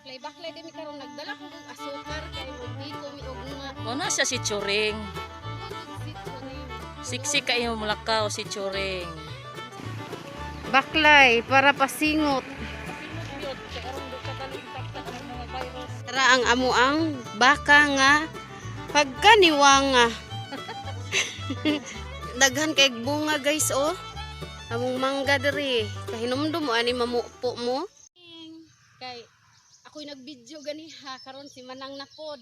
Nagbaklay-baklay din mi karon, nagdala ko og asukar kay magbiko mi og mga. Mao na siya si Churing. Si Churing. Siksik kayo mulakaw si Churing. Baklay para pasingot. Tara ang amo ang baka nga pagkaniwanga. Daghan kay bunga, guys, oh. Among mangga diri. Kahinumdum mo ani mamupo mo. Kay ako'y nagvideo ganiha karon si Manang napod.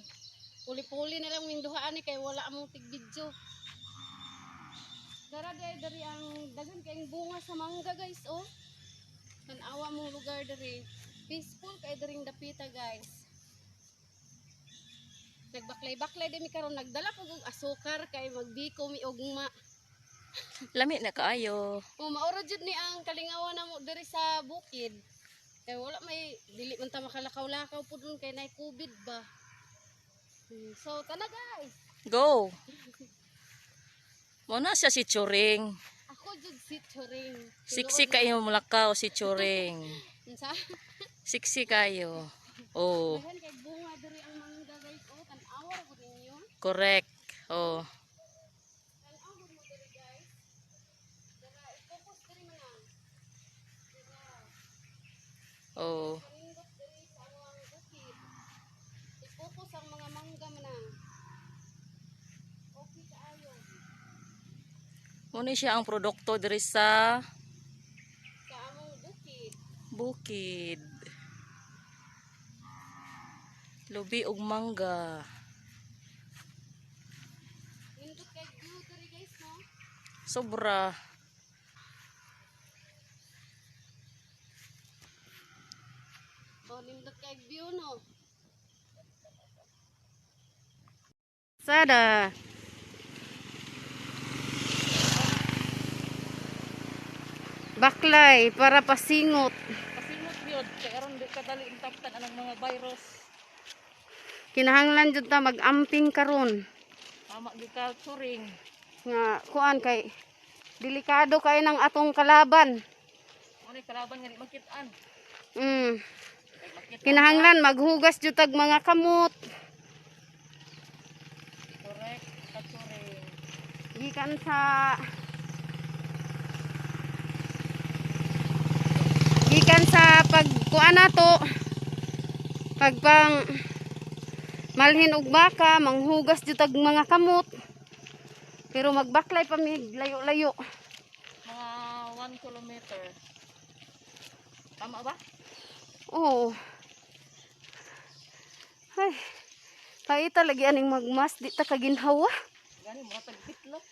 Puli-puli na lang ming duha ani kay wala among tig-video. Dara di ay diri ang daghan kayong bunga sa mangga, guys, oh. Tan-awa mong lugar diri. Peaceful kay diring dapita, guys. Nagbaklay-baklay din mi karon, nagdala ko og asukar kay magbiko mi ugma. Lami na kaayo. O mauro jud ni ang kalingawan namo diri sa bukid. Kay wala may dili man ta makalakaw-lakaw pud dun kay nay COVID ba. So tana, guys. Go. Mao na siya si Churing. Ako jud si Churing. Siksik kayo mulakaw si Churing. Unsa? Siksik kayo. Oh, Daghan kay bunga diri ang mangga, guys. Oh, tan-awa ra gud ninyo. Correct. Oh. Tan-aw gud mo diri, guys. Dara i-focus diri man ang. Dara. Oh. Kanindot diri sa among bukid. I-focus ang mga mangga manang. Okay kaayo. Mao ni siya ang produkto diri sa Sa among bukid. Bukid. Lubi ug mangga. Nindot kay view diri, guys, no. Sobra. Oh, nindot kay view, no. Sada. Baklay para pasingot. Pasingot yun. Kay aron di kadali intaktan anang mga virus. Kinahanglan jud ta mag-amping karon. Tama gyud ka, Churing. Nga kuan kay delikado kay ng atong kalaban. Mao ni kalaban nga di makit-an. Kay makit-an. Kinahanglan maghugas jud tag mga kamot. Correct ka, Churing. Gikan sa pagkuan nato, pagpang malhin og baka, manghugas jud tag mga kamot. Pero magbaklay pa mi layo-layo. Mga 1 kilometer. Tama ba? Oo. Ay. Paita lagi aning magmas di ta kaginhawa. Gani mga tagpitlo.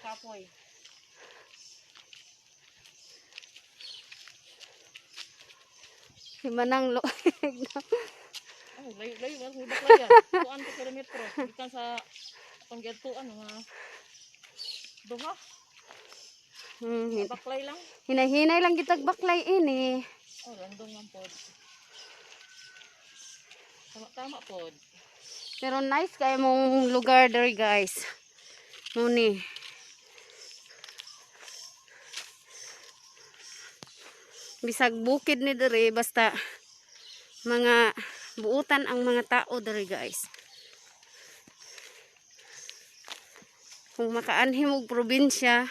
Kapoy. Si Manang lo. Oh, layo layo wala may baklayan. Kuan ka kilometro. Gikan sa atong giadtuan mga duha. Baklay lang. Hinay-hinay lang gitag baklay ini. Oh, landong man pod. Tama tama pod. Pero nice kay mong lugar there, guys. Muni. Bisag bukid ni diri basta mga buutan ang mga tao diri, guys. Kung makaanhi mo og probinsya,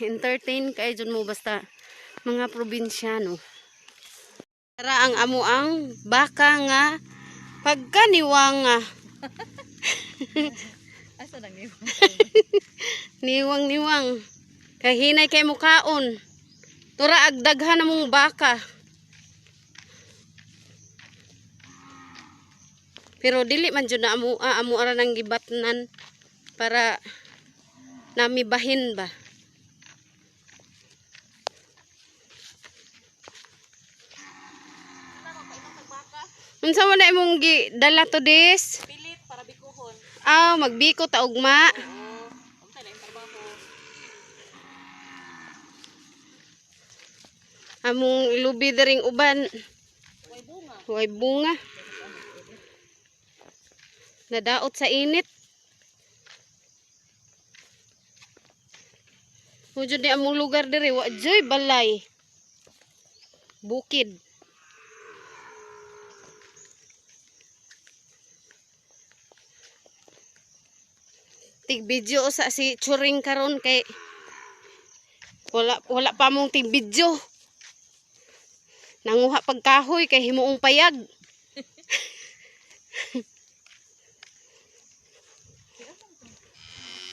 entertain kay jud mo basta mga probinsyano. Tara ang amo ang baka nga pagkaniwanga. Asa nang niyo? Niwang-niwang. Kahinay kay mukaon. Tura agdaghan na mong baka. Pero dili man jud na amo amo ara nang gibatnan para nami bahin ba. Unsa man na imong gidala to dis? Pilit para bikuhon. Ah, magbiko ta ugma. Oo. Unsa na yung trabaho? Among ilubi diring uban. Way bunga. Way bunga. Nadaot sa init. Mao jud ni among lugar diri, wa joy balay. Bukid. Tig video sa si Churing karon kay wala wala pa mong tig video. Nanguha pagkahoy kay himuong payag.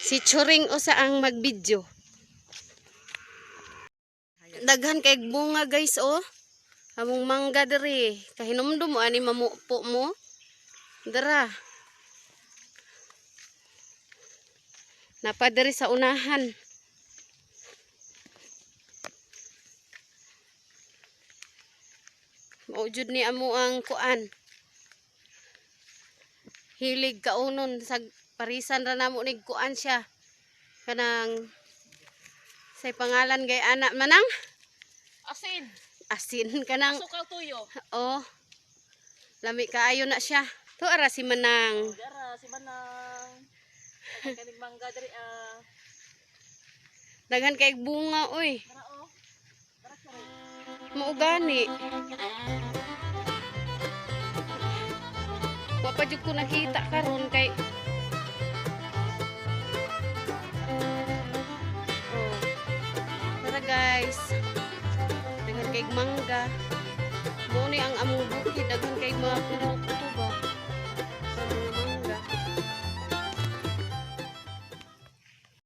Si Churing usa ang magbidyo. Daghan kay bunga, guys, oh. Among mangga diri. Kahinumdum mo ani mamupo mo. Dara. Napa diri sa unahan. Mao jud ni amo ang kuan. Hilig kaunon sa parisan ra namo nig kuan siya. Kanang say pangalan gay ana manang Asin. Asin kanang Asukal tuyo. Oh. Lami kaayo na siya. To ara si Manang. Dara si Manang. Kanig mangga diri ah. Daghan kay bunga oy. Dara oh. Dara siya. Mao gani. Wa pa jud ko nakita karon kay. Oh. Tara, guys. Daghan kay mangga. Mao ni ang among bukid, daghan kay mga produkto ba.